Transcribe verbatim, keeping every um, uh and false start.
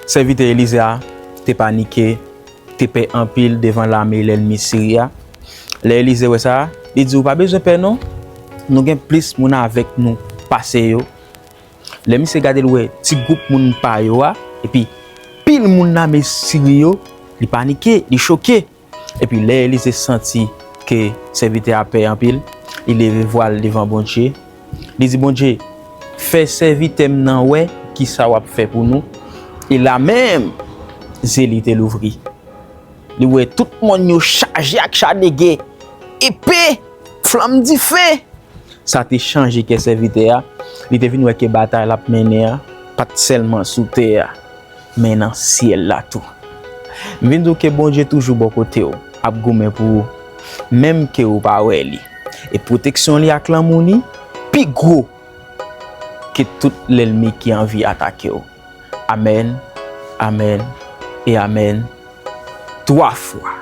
Sèvitè Elize a te panike, te pè anpil devan lame lènmi Siri a. Lè Elize wè sa, li di, "Ou pa bezwen pè non, nou gen plis moun avèk nou pase yo." Lè misye gade, l wè ti gwoup moun pa yo a, epi pil moun lame Siri yo, li panike, li choke. Epi lè Elize santi ke sèvitè a pè anpil, li leve vwa l devan Bondye. Li di, "Bondye, fè sèvitè m nan wè ki sa w ap fè pou nou." E la menm, zye li te louvri. Li wè tout mòn yo chaje ak cha de gè, epe, flanm dife. Sa te chanje kè sèvitè a. Li te vin wè ke batay l ap mennen an pa t sèlman sou tè a, men nan syèl la tou. M vin di w ke Bondye toujou bò kote w, ap goumen pou ou, menm ke w pa wè li. E pwoteksyon li ak lanmou li pi gwo ke tout lènmi ki anvi atake w. Amèn, amèn e amèn, twa fwa.